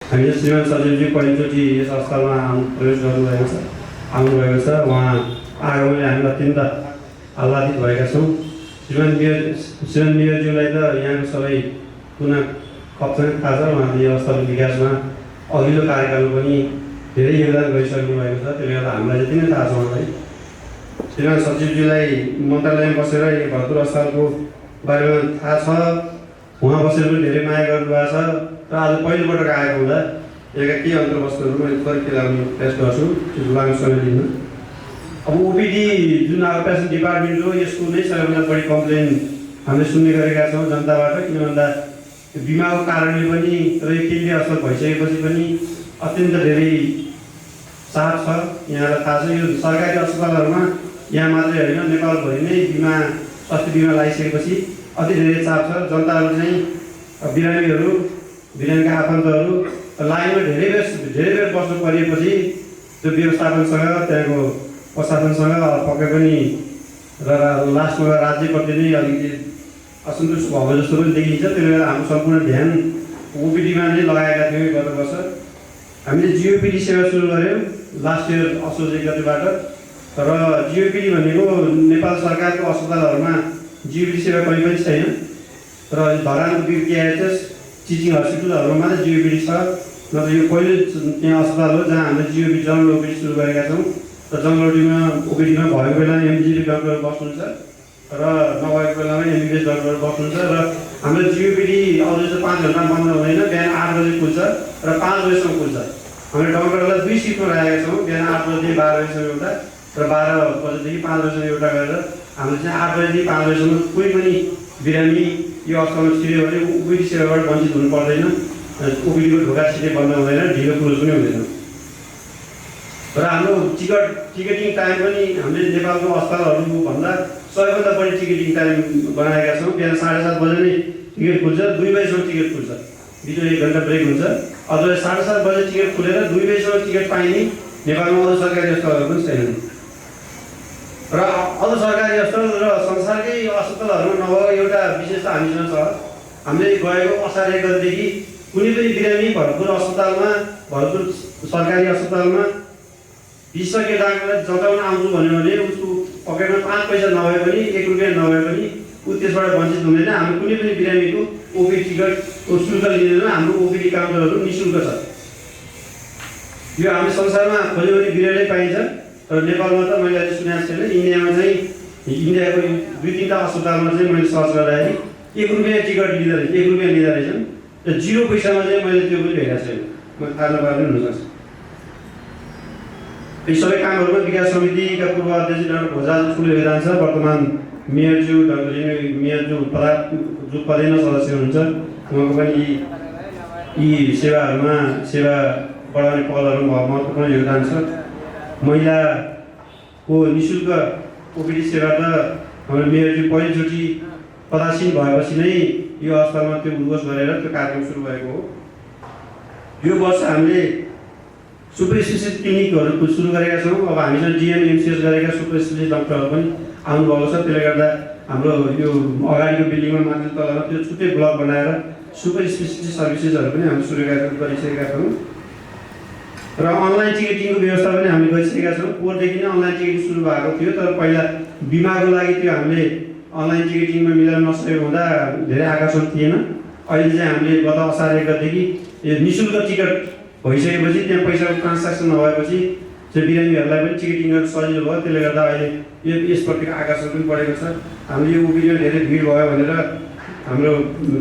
हामीले श्रीमान सचिवजी पहिलोचोटि यस अवस्थामा प्रवेश गर्नुभएको छ, आउनुभएको छ। उहाँ आगमनले हामी अत्यन्त आह्लादित भएका छौँ। श्रीमान मेयरज्यूलाई त यहाँको सबै पुनः खप्सँग थाहा छ। उहाँले यो अवस्थाको विकासमा अघिल्लो कार्यकालमा पनि धेरै योगदान गरिसक्नु भएको छ। त्यसले गर्दा हामीलाई जति नै थाहा छ उहाँलाई। श्रीमान सचिवज्यूलाई मन्त्रालयमा बसेर यो भरतपुर अस्पतालको बारेमा थाहा छ। उहाँ बसेर पनि धेरै माया गर्नुभएको छ र आज पहिलोपटक आएको हुँदा यहाँका केही अन्तर्वस्तुहरू मैले थोरै केलाउने प्रयास गर्छु, लामो समय लिन। अब ओपिडी जुन आउटपेसेन्ट डिपार्टमेन्ट हो, यसको नै सबैभन्दा बढी कम्प्लेन हामीले सुन्ने गरेका छौँ जनताबाट। किन भन्दा बिमाको कारणले पनि र यो केन्द्रीय अस्पताल भइसकेपछि पनि अत्यन्त धेरै चाप छ। यहाँलाई थाहा छ, यो सरकारी अस्पतालहरूमा यहाँ मात्रै होइन, नेपालभरि नै स्वास्थ्य बिमा लगाइसकेपछि अति धेरै चाप छ। जनताहरू चाहिँ बिरामीहरू, बिरामीका आफन्तहरू लाइनमा धेरै बेर बस्नु परेपछि त्यो व्यवस्थापनसँग, त्यहाँको प्रशासनसँग पक्कै पनि र लास्टमा राज्यप्रति नै अलिकति असन्तुष्ट भएको जस्तो पनि देखिन्छ। त्यसले गर्दा हाम्रो सम्पूर्ण ध्यान ओपिडीमा नै लगाएका थियौँ। गत वर्ष हामीले जिओपिडी सेवा सुरु गऱ्यौँ लास्ट इयर असोज 1 गतेबाट। र जिओपिडी भनेको नेपाल सरकारको अस्पतालहरूमा जिओपिडी सेवा कहीँ पनि छैन। र धरानको बिपिआइएचएस टिचिङ हस्पिटलहरूमा मात्रै जिओपिडी छ। नत्र यो पहिलो त्यहाँ अस्पताल हो जहाँ हामीले जिओपिडी जनरल ओपिडी सुरु गरेका छौँ। र जनरल ओपिडीमा भएको बेलामा एमजिबी डक्टर बस्नुहुन्छ र नभएको बेलामा एमबिबिएस डक्टर बस्नुहुन्छ। र हाम्रो जिओपिडी अझै चाहिँ 5 घन्टा बन्द हुँदैन। बिहान 8 बजे खुल्छ र 5 बजेसम्म खुल्छ। हामीले डक्टरलाई 2 सिफ्टमा राखेका छौँ। बिहान 8 बजेदेखि 12 बजीसम्म एउटा र 12 बजेदेखि 5 बजीसम्म एउटा गरेर हामीले चाहिँ 8 बजेदेखि 5 बजीसम्म कुनै पनि बिरामी यो अस्पतालमा छिर्यो भने ओपिडी सेवाबाट वञ्चित हुनु पर्दैन। ओपिडीको ढोका छिटै बन्द हुँदैन, ढिलो क्लोज पनि हुँदैन। र हाम्रो टिकटिङ टाइम पनि हामीले नेपालको अस्पतालहरू भन्दा सबैभन्दा बढी टिकटिङ टाइम बनाएका छौँ। बिहान 7:30 बजे नै टिकट खुल्छ, 2 बजीसम्म टिकट खुल्छ, बिचमा 1 घन्टा ब्रेक हुन्छ। अझ 7:30 बजे टिकट खुलेर 2 बजीसम्म टिकट पाइने नेपालमा अरू सरकारी अस्पतालहरू पनि छैनन्। र अरू सरकारी अस्पताल र संसारकै अस्पतालहरूमा नभएको एउटा विशेषता हामीसँग छ। हामीले गएको असार 1 गतेदेखि कुनै पनि बिरामी भरतपुर अस्पतालमा, भरतपुर सरकारी अस्पतालमा विशेषज्ञ डाक्टरलाई जताउन आउँछु भन्यो भने उसको पकेटमा 5 पैसा नभए पनि, 1 रुपियाँ नभए पनि ऊ त्यसबाट वञ्चित हुँदैन। हामी कुनै पनि बिरामीको ओपिडी टिकटको शुल्क लिँदैन। हाम्रो ओपिडी काउन्टरहरू निःशुल्क छ। यो हामी संसारमा खोज्यो भने बिरलै पाइन्छ। र नेपालमा त मैले अहिले सुनेको छैन। इन्डियामा चाहिँ इन्डियाको 2-3 अस्पतालमा चाहिँ मैले सर्च गर्दाखेरि 1 रुपियाँ टिकट लिँदो रहेछ, 1 रुपियाँ लिँदो रहेछन्। र 0 पैसामा चाहिँ मैले त्यो पनि भेटेको छैन। म थाहा नपाएर हुनसक्छ। यी सबै कामहरूमा विकास समितिका पूर्व अध्यक्ष डाक्टर भोजाल ठुलो योगदान छ। वर्तमान मेयरज्यू डाक्टर मेयरज्यू जो पदेन सदस्य हुनुहुन्छ, उहाँको पनि यी सेवाहरूमा सेवा बढाउने पहलहरूमा महत्त्वपूर्ण योगदान छ। महिलाको निःशुल्क ओपिडी सेवा त हाम्रो मेयरज्यू पहिलोचोटि पदासीन भएपछि नै यो अस्पतालमा त्यो उद्घोष गरेर त्यो कार्यक्रम सुरु भएको हो। यो वर्ष हामीले सुपर स्पेसियलिस्ट क्लिनिकहरू सुरु गरेका छौँ। अब हामीसँग डिएमएमसिएस गरेका सुपर स्पेसियलिस्ट डक्टरहरू पनि आउनुभएको छ। त्यसले गर्दा हाम्रो यो अगाडिको बिल्डिङमा माथि तलमा त्यो छुट्टै ब्लक बनाएर सुपर स्पेसियलिस्ट सर्भिसेसहरू पनि हामीले सुरु गरिसकेका छौँ। र अनलाइन टिकटिङको व्यवस्था पनि हामीले गरिसकेका छौँ। पोहोरदेखि नै अनलाइन टिकटिङ सुरु भएको थियो, तर पहिला बिमाको लागि त्यो हामीले अनलाइन टिकटिङमा मिलाउन नसकेको हुँदा धेरै आकर्षण थिएन। अहिले चाहिँ हामीले गत असार 1 गतेदेखि यो निःशुल्क टिकट भइसकेपछि, त्यहाँ पैसाको ट्रान्ज्याक्सन नभएपछि चाहिँ बिरामीहरूलाई पनि टिकटिङ गर्न सजिलो भयो। त्यसले गर्दा अहिले यसप्रतिको आकर्षण पनि बढेको छ। हामीले यो ओपिडीमा धेरै भिड भयो भनेर हाम्रो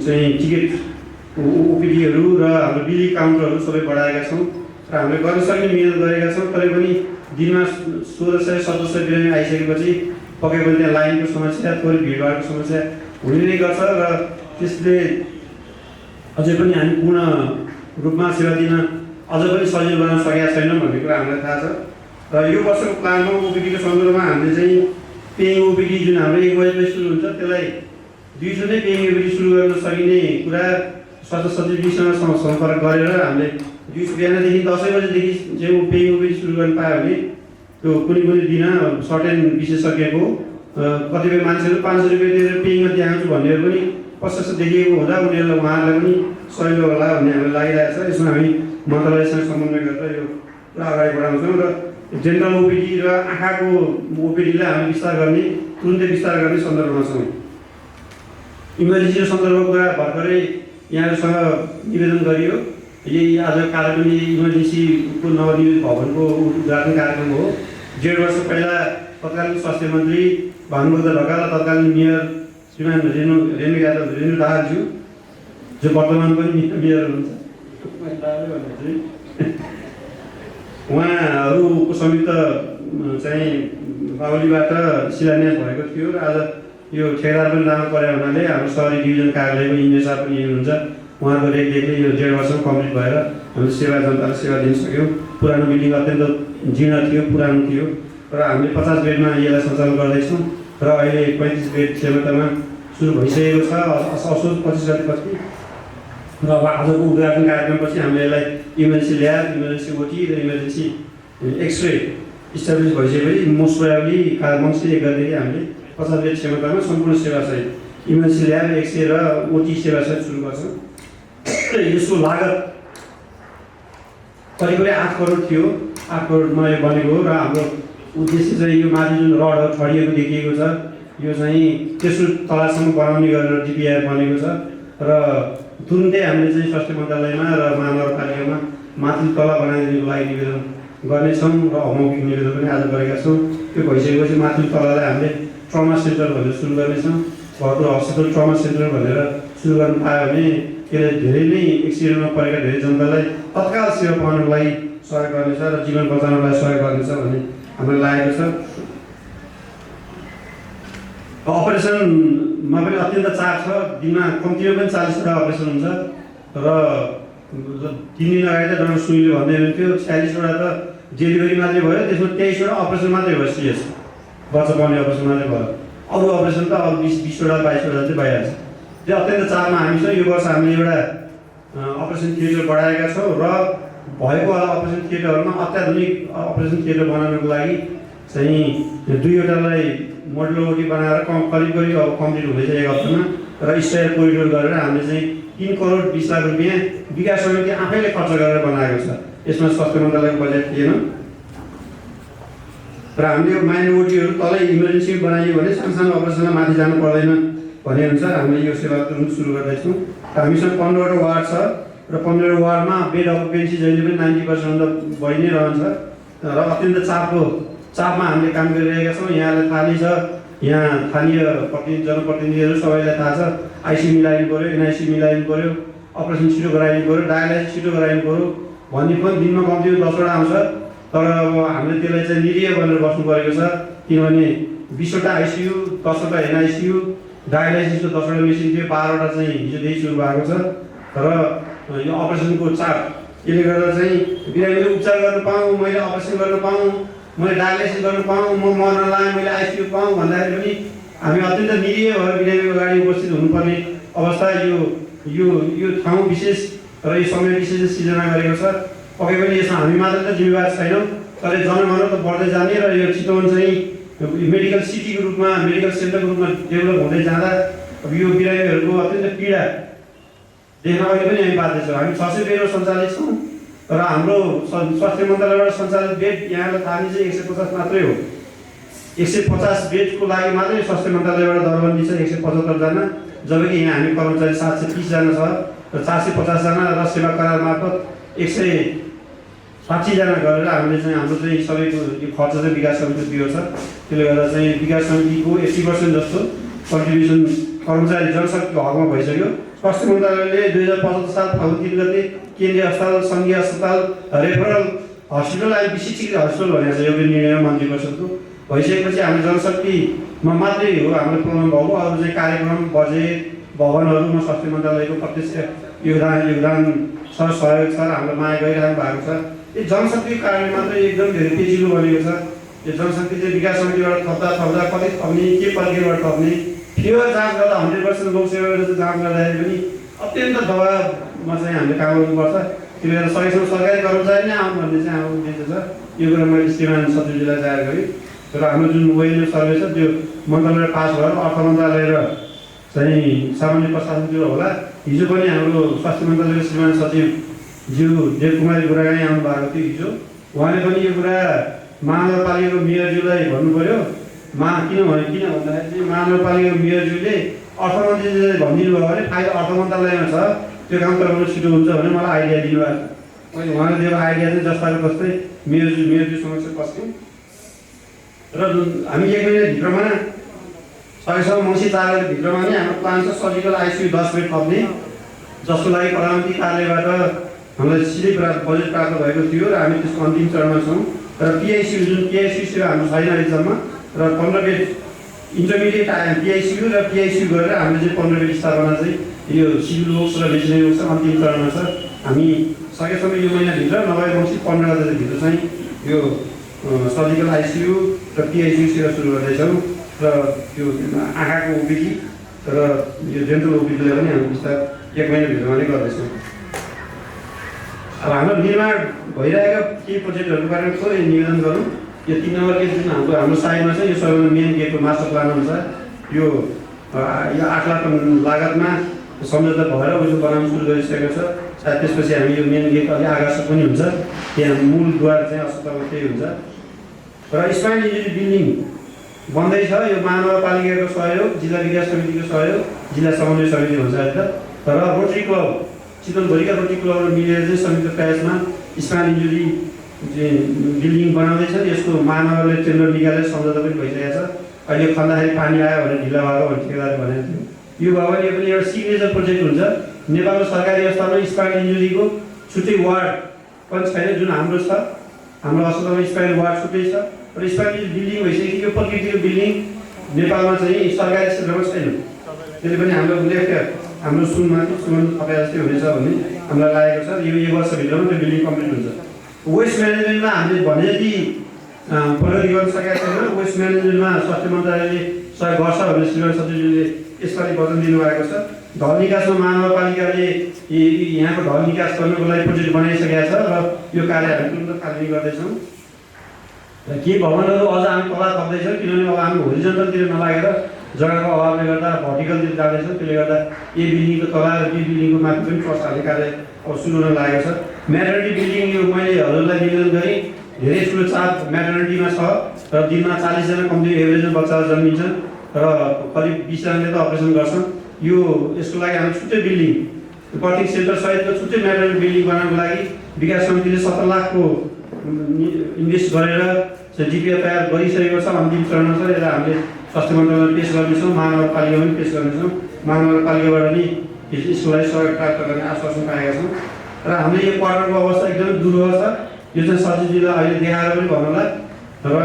चाहिँ टिकट ओपिडीहरू र हाम्रो बिलिङ काउन्टरहरू सबै बढाएका छौँ। र हामीले गर्न सक्ने मिहिनेत गरेका छौँ। तरै पनि दिनमा 1600-1700 बिरामी आइसकेपछि पक्कै पनि त्यहाँ लाइनको समस्या, थोरै भिडभाडको समस्या हुने नै गर्छ। र त्यसले अझै पनि हामी पूर्ण रूपमा सेवा दिन अझ पनि सजिलो बनाउन सकेका छैनौँ भन्ने कुरा हामीलाई थाहा छ। र यो वर्षको प्लानमा ओपिडीको सन्दर्भमा हामीले चाहिँ पेइङ ओपिडी जुन हाम्रो 1 बजेपछि सुरु हुन्छ, त्यसलाई 200 नै पेइङ ओपिडी सुरु गर्न सकिने कुरा स्वास्थ्य सचिवजीसँग सम्पर्क गरेर हामीले बिहानदेखि 10 बजेदेखि चाहिँ पेइङ ओपिडी सुरु गर्न पायो भने त्यो कुनै दिन सर्टेन विशेषज्ञको कतिपय मान्छेहरू 500 रुपियाँ दिएर पेइङमा दिइहाल्छु भन्नेहरू पनि प्रशस्त देखिएको हुँदा उनीहरूलाई उहाँहरूलाई पनि सहयोग होला भन्ने हामीलाई लागिरहेको छ। यसमा हामी मन्त्रालयसँग समन्वय गरेर यो पुरा अगाडि बढाउँछौँ र जेनरल ओपिडी र आँखाको ओपिडीलाई हामीले विस्तार गर्ने, तुरुन्तै विस्तार गर्ने सन्दर्भमा छौँ। इमर्जेन्सीको सन्दर्भमा कुरा भर्खरै यहाँहरूसँग निवेदन गरियो। यही आज कार्यक्रम इमर्जेन्सीको नवनिर्मित भवनको उद्घाटन कार्यक्रम हो। 1.5 वर्ष पहिला तत्कालीन स्वास्थ्य मन्त्री भानुभक्त ढकाल र तत्कालीन मेयर श्रीमान रेणु दाहालज्यू, जो वर्तमान पनि मेयर हुनुहुन्छ, उहाँहरूको संयुक्त चाहिँ बाहुलीबाट शिलान्यास भएको थियो र आज यो ठेकेदार पनि राम्रो परेको हुनाले हाम्रो सहरी डिभिजन कार्यालयको इन्जिनियर साहब पनि हुनुहुन्छ। उहाँहरूको रेखदेखले यो 1.5 वर्षमा कम्प्लिट भएर हामीले जनतालाई सेवा दिन सक्यौँ। पुरानो बिल्डिङ अत्यन्त जीर्ण थियो, पुरानो थियो र हामीले 50 बेडमा यसलाई सञ्चालन गर्दैछौँ र अहिले 35 बेड क्षमतामा सुरु भइसकेको छ। असोज 25 गतेपछि र अब आजको उद्घाटन कार्यक्रमपछि हामीले यसलाई इमर्जेन्सी ल्याब, इमर्जेन्सी ओटी र इमर्जेन्सी एक्सरे इस्टाब्लिस भइसकेपछि मोस्ट प्रोबेबली मङ्सिर 1 गतेदेखि हामीले 50 बेड क्षमतामा सम्पूर्ण सेवासहित इमर्जेन्सी ल्याब, एक्सरे र ओटी सेवासहित सुरु गर्छौँ। यसको लागत करिब 8 करोड थियो। 8 करोडमा यो बनेको हो र हाम्रो उद्देश्य चाहिँ यो माथि जुन रडहरू छडिएको देखिएको छ, यो चाहिँ तेस्रो तलासम्म बनाउने गरेर डिपिआर बनेको छ र तुरुन्तै हामीले चाहिँ स्वास्थ्य मन्त्रालयमा र महानगरपालिकामा माथि तला बनाइदिनुको लागि निवेदन गर्नेछौँ र अमौखिक निवेदन पनि आज गरेका छौँ। त्यो भइसकेपछि माथि तलालाई हामीले ट्रमा सेन्टर भनेर सुरु गर्नेछौँ। भरपुर हस्पिटल ट्रमा सेन्टर भनेर सुरु गर्नु पायो भने त्यसले धेरै नै एक्सिडेन्टमा परेका धेरै जनतालाई तत्काल सेवा पाउनको लागि सहयोग गर्नेछ र जीवन बचाउनलाई सहयोग गर्नेछ भन्ने हामीलाई लागेको छ। अपरेसनमा पनि अत्यन्त चाप छ। दिनमा कम्तीमा पनि 40वटा अपरेसन हुन्छ र 3 दिन अगाडि त डाक्टर सुनीले भन्दै हुनुहुन्थ्यो 46वटा त डेलिभरी मात्रै भयो, त्यसमा 23वटा अपरेसन मात्रै भयो। सिरियस बच्चा पाउने अपरेसन मात्रै भयो। अरू अपरेसन त अब 20वटा 22वटा चाहिँ भइहाल्छ। त्यो अत्यन्त चापमा हामी छौँ। यो वर्ष हामीले एउटा अपरेसन थिएटर बढाएका छौँ र भएको अपरेसन थिएटरहरूमा अत्याधुनिक अपरेसन थिएटर बनाउनको लागि चाहिँ 2वटालाई मोडुलर ओटी बनाएर करिब अब कम्प्लिट हुँदैछ 1 हप्तामा र स्टायर कोरिडोर गरेर हामीले चाहिँ 3 करोड 20 लाख रुपियाँ विकास समिति आफैले खर्च गरेर बनाएको छ। यसमा स्वास्थ्य मन्त्रालयको बजेट थिएन र हामीले यो माइनर ओटीहरू तलै इमर्जेन्सी बनाइयो भने सानो अपरेसनलाई माथि जानु पर्दैन भन्ने अनुसार हामीले यो सेवा तुरुन्त सुरु गर्दैछौँ। हामीसँग 15वटा वार्ड छ र 15वटा वार्डमा बेड अकुपेन्सी जहिले पनि 90% बढी नै रहन्छ र अत्यन्त चापमा हामीले काम गरिरहेका छौँ। यहाँलाई थाहा नै छ, यहाँ स्थानीय जनप्रतिनिधिहरू सबैलाई थाहा छ। आइसी मिलाइनु पऱ्यो, एनआइसी मिलाइनु पऱ्यो, अपरेसन छिटो गराइनु पऱ्यो, डायलाइसिस छिटो गराइनु पऱ्यो भन्ने पनि दिनमा कम्ती 10वटा आउँछ। तर अब हामीले त्यसलाई चाहिँ निरीह भनेर बस्नु परेको छ, किनभने 20वटा आइसियु, 10वटा एनआइसियु, डायलाइसिसको 10वटा मेसिन थियो, 12वटा चाहिँ हिजोदेखि सुरु भएको छ र यो अपरेसनको चाप यसले गर्दा चाहिँ बिरामीले उपचार गर्न पाऊँ, मैले अपरेसन गर्न पाऊँ, मैले डायलाइसिस गर्न पाऊँ, म मर्न लाग्यो, मैले आइसियु पाऊँ भन्दाखेरि पनि हामी अत्यन्त निरीह भएर बिरामीको अगाडि उपस्थित हुनुपर्ने अवस्था यो ठाउँ विशेष र यो समय विशेष सिर्जना गरेको छ। पक्कै पनि यसमा हामी मात्र त जिम्मेवार छैनौँ, तर जनघनत्व त बढ्दै जाने र यो चितवन चाहिँ मेडिकल सिटीको रूपमा, मेडिकल सेन्टरको रूपमा डेभलप हुँदै जाँदा अब यो बिरामीहरूको अत्यन्त पीडा देख्न अहिले पनि हामी बाध्य छौँ। हामी 600 बेडमा सञ्चालित छौँ र हाम्रो स्वास्थ्य मन्त्रालयबाट सञ्चालित बेड यहाँलाई थाहा नै छ 150 मात्रै हो। 150 बेडको लागि मात्रै स्वास्थ्य मन्त्रालयबाट दरबन्दी छ 175 जना, जबकि यहाँ हामी कर्मचारी 730 जना छ र 450 जना र सेवा करार मार्फत 160 जना गरेर हामीले चाहिँ हाम्रो चाहिँ सबैको यो खर्च चाहिँ विकास समितिको दिएको छ। त्यसले गर्दा चाहिँ विकास समितिको 80% जस्तो कन्ट्रिब्युसन कर्मचारी जनशक्तिको हकमा भइसक्यो। स्वास्थ्य मन्त्रालयले 2075 साल फागुन 3 गते केन्द्रीय अस्पताल, सङ्घीय अस्पताल, रेफरल हस्पिटल अनि विशिष्ट हस्पिटल भनेको छ। एउटा निर्णय मन्त्री परिषदको भइसकेपछि हाम्रो जनशक्तिमा मात्रै हो हाम्रो प्रोग्राम भएको। अरू चाहिँ कार्यक्रम, बजेट, भवनहरूमा स्वास्थ्य मन्त्रालयको प्रत्यक्ष योगदान सहयोग छ र हाम्रो माया गरिरहनु भएको छ। यो जनशक्तिको कारणले मात्रै एकदम धेरै पेचिलो बनेको छ। यो जनशक्ति चाहिँ विकास समितिबाट थप्दा कति थप्ने, के प्रक्रियाबाट थप्ने, फेवर जाँच गर्दा 100% लोकसेवाबाट जाँच गर्दाखेरि पनि अत्यन्त दबावमा चाहिँ हामीले काम गर्नुपर्छ। त्यसले गर्दा सकेसम्म सरकारी कर्मचारी नै आउँ भन्ने चाहिँ हाम्रो उद्देश्य छ। यो कुरा मैले श्रीमान सचिवजीलाई जाहेर गरेँ र हाम्रो जुन वेलनेस सर्वे छ त्यो मन्त्रालय पास भएर अर्थ मन्त्रालय र चाहिँ सामान्य प्रशासनतिर होला। हिजो पनि हाम्रो स्वास्थ्य मन्त्रालयको श्रीमान सचिव ज्यू देवकुमारी गुरागाई आउनु भएको थियो हिजो। उहाँले पनि यो कुरा महानगरपालिकाको मेयरज्यूलाई भन्नु पर्यो। किन भन्दाखेरि चाहिँ महानगरपालिकाको मेयरज्यूले अर्थमन्त्रीले भनिदिनु भयो भने फाइल अर्थ मन्त्रालयमा छ, त्यो काम गराउनु छिटो हुन्छ भने मलाई आइडिया दिनुभएको छ। मैले उहाँले दिएको आइडिया चाहिँ जस्ताको जस्तै मेयरज्यू समक्ष पस्यौँ र हामी 1 महिनाभित्रमा 100 मङ्सिर 4 गतेभित्रमा नै हाम्रो प्लान छ सर्जिकल आइसियु 10 बेड थप्ने, जसको लागि प्रधानमन्त्री कार्यालयबाट हामीलाई सिधै बजेट प्राप्त भएको थियो र हामी त्यसको अन्तिम चरणमा छौँ। र पिआइसियु जुन पिआइसियु सेवा हाम्रो छैन अहिलेसम्म, र 15 बेड इन्टरमिडिएट पिआइसियु र पिआइसियु गरेर हामीले चाहिँ 15 बेड स्थापना चाहिँ यो सिभिल वर्क्स र मेसिनरी वर्क्स अन्तिम चरणमा छ। हामी सकेसम्म यो महिनाभित्र नभए मङ्सिर 15 गतेभित्र चाहिँ यो सर्जिकल आइसियु र पिआइसियु सेवा सुरु गर्दैछौँ र त्यो आँखाको ओपिडी र यो डेन्टल ओपिडीलाई पनि हामी विस्तार 1 महिनाभित्रमा नै गर्दैछौँ। अब हाम्रो निर्माण भइरहेका केही प्रोजेक्टहरूको बारेमा थोरै निवेदन गरौँ। यो 3 नम्बर गेट जुन हाम्रो साइडमा छ, यो सबैभन्दा मेन गेटको मास्टर प्लान अनुसार यो 8 लाख लागतमा सम्झौता भएर उसो बनाउन सुरु गरिसकेको छ। सायद त्यसपछि हामी यो मेन गेट अलि आकर्षक पनि हुन्छ, त्यहाँ मूल द्वार चाहिँ अस्पतालको त्यही हुन्छ। र स्पाइन इन्जुरी बिल्डिङ बन्दैछ, यो महानगरपालिकाको सहयोग, जिल्ला विकास समितिको सहयोग, जिल्ला समन्वय समिति भन्छ अहिले त। तर रोटरी क्लब चितवनभरिका रोटरी क्लबहरू मिलेर चाहिँ संयुक्त प्रयासमा स्पाइन इन्जुरी बिल्डिङ बनाउँदैछ। यसको महानगरले टेन्डर निकालेर सम्झौता पनि भइसकेको छ। अहिले खन्दाखेरि पानी आयो भने ढिला भएको भने ठेकेदारले भनेको थियो। यो भयो भने यो पनि एउटा सिग्नेचर प्रोजेक्ट हुन्छ। नेपालको सरकारी अस्पतालमा स्पाइन इन्जुरीको छुट्टै वार्ड पनि छैन, जुन हाम्रो छ। हाम्रो अस्पतालमा स्पाइन वार्ड छुट्टै छ र स्पाइन इन्जुरी बिल्डिङ भइसक्यो। यो प्रकृतिको बिल्डिङ नेपालमा चाहिँ सरकारी क्षेत्रमा छैन। त्यसले पनि हाम्रो हाम्रो सुन थपे जस्तै हुनेछ भन्ने हामीलाई लागेको छ। यो 1 वर्षभित्रमा त्यो बिल्डिङ कम्प्लिट हुन्छ। वेस्ट म्यानेजमेन्टमा हामीले भने जति प्रगति गर्न सकेका छैनौँ। वेस्ट म्यानेजमेन्टमा स्वास्थ्य मन्त्रालयले सहयोग गर्छ भनेर श्रीमान सचिवज्यूले यसपालि वचन दिनुभएको छ। ढल निकासमा महानगरपालिकाले यहाँको ढल निकास गर्नको लागि प्रोजेक्ट बनाइसकेका छ र यो कार्य हामी तुरन्त थालनी गर्दैछौँ। र केही भवनहरू अझ हामी तल थप्दैछौँ, किनभने अब हामी होरिजन्टलतिर नलागेर जग्गाको अभावले गर्दा भर्टिकलतिर जाँदैछौँ। त्यसले गर्दा ए बिल्डिङको तल र बी बिल्डिङको माथि पनि ट्रस्ट हाल्ने कार्य अब सुरु हुन लागेको छ। म्याटर्निटी बिल्डिङ यो मैले हजुरलाई निवेदन गरेँ, धेरै ठुलो चाप म्याटर्निटीमा छ र दिनमा 40 जना कम्ती एभरेजमा बच्चाहरू जन्मिन्छन् र करिब 20 जनाले त अपरेसन गर्छन्। यो यसको लागि हामी छुट्टै बिल्डिङ बर्थिङ सेन्टर सहितको छुट्टै म्याटर्निटी बिल्डिङ बनाउनको लागि विकास समितिले 17 लाखको इन्भेस्ट गरेर जिपिए तयार गरिसकेको छ। अन्तिम चरणमा छ। यसलाई हामीले स्वास्थ्य मन्त्रालयमा पेश गर्नेछौँ, महानगरपालिकामा पनि पेश गर्नेछौँ। महानगरपालिकाबाट नि यसको लागि सहयोग प्राप्त गर्ने आश्वासन पाएका छौँ। र हामीले यो क्वार्टरको अवस्था एकदमै दुर्लभ छ। यो चाहिँ सचिवजीलाई अहिले देखाएर पनि भन्नुला। र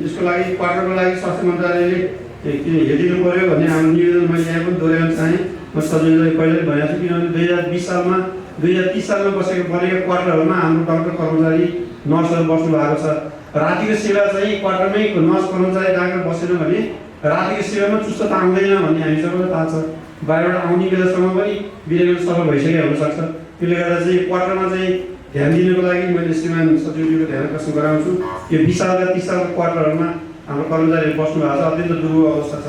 यसको लागि क्वार्टरको लागि स्वास्थ्य मन्त्रालयले हेरिदिनु पर्यो भन्ने हाम्रो निवेदन मैले यहाँ पनि दोहोऱ्याउन चाहेँ। म सचिवजीलाई पहिल्यै भनेको छु, किनभने 2020 सालमा 2030 सालमा बनेको क्वार्टरहरूमा हाम्रो डाक्टर कर्मचारी नर्सहरू बस्नु भएको छ। रातिको सेवा चाहिँ क्वार्टरमै नर्स कर्मचारी डाक्टर बसेन भने रातिको सेवामा चुस्तता आउँदैन भन्ने हामी सबैलाई थाहा छ। बाहिरबाट आउने बेलासम्म पनि बिरामी सफल भइसकेको हुनसक्छ। त्यसले गर्दा चाहिँ क्वार्टरमा चाहिँ ध्यान दिनुको लागि मैले श्रीमान सचिवज्यूको ध्यान आकर्षण गराउँछु। यो 20 सालका 30 सालको क्वार्टरहरूमा हाम्रो कर्मचारीहरू बस्नु भएको छ, अत्यन्त दुर्गम अवस्था छ।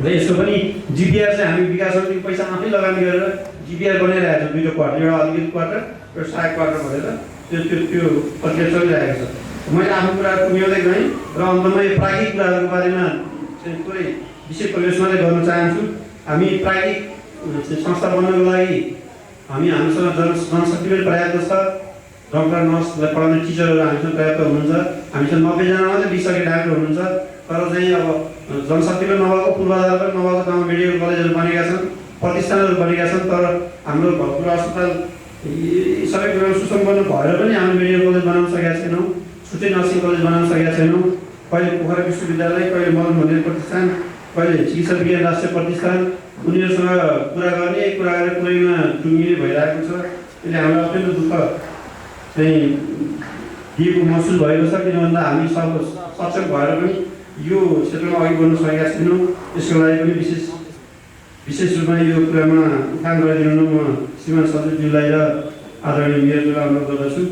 र यसको पनि जिपिआर चाहिँ हामी विकास समितिको पैसा आफै लगानी गरेर जिपिआर बनाइरहेको छ। 2 क्वार्टर, एउटा अलिकति क्वार्टर र सहायक क्वार्टर भनेर त्यो प्रक्रिया चलिरहेको छ। मैले आफ्नो कुराहरू टुङ्ग्याउँदै गएँ र अन्तमा यो प्राज्ञिक कुराहरूको बारेमा चाहिँ थोरै विषय प्रवेशमात्रै गर्न चाहन्छु। हामी प्राज्ञिक संस्था बन्नको लागि हामीसँग जनशक्ति पनि पर्याप्त छ। डाक्टर नर्सलाई पढाउने टिचरहरू हामीसँग पर्याप्त हुनुहुन्छ। हामीसँग 90 जना मात्रै बिसके डाक्टर हुनुहुन्छ। तर चाहिँ अब जनशक्ति पनि नभएको, पूर्वाधार पनि नभएको ठाउँमा मेडिकल कलेजहरू बनेका छन्, प्रतिष्ठानहरू बनेका छन्। तर हाम्रो भक्तपुर अस्पताल सबै कुरामा सुसम्पन्न भएर पनि हामीले मेडिकल कलेज बनाउन सकेका छैनौँ, छुट्टै नर्सिङ कलेज बनाउन सकेका छैनौँ। कहिले पोखरा विश्वविद्यालय, कहिले मदन भण्डारी प्रतिष्ठान, कहिले चिकित्सा विज्ञान राष्ट्रिय प्रतिष्ठान, उनीहरूसँग कुरा गरेर कुरैमा टुङ्गिने भइरहेको छ। त्यसले हामीलाई अत्यन्त दुःख चाहिँ दिएको महसुस भएको छ। किन भन्दा हामी सब सक्षम भएर पनि यो क्षेत्रमा अघि बढ्न सकेका छैनौँ। यसको लागि पनि विशेष रूपमा यो कुरामा उठान गरिदिनु म श्रीमान सचिवज्यूलाई र आदरणीय मेयरज्यूलाई अनुरोध गर्दछु।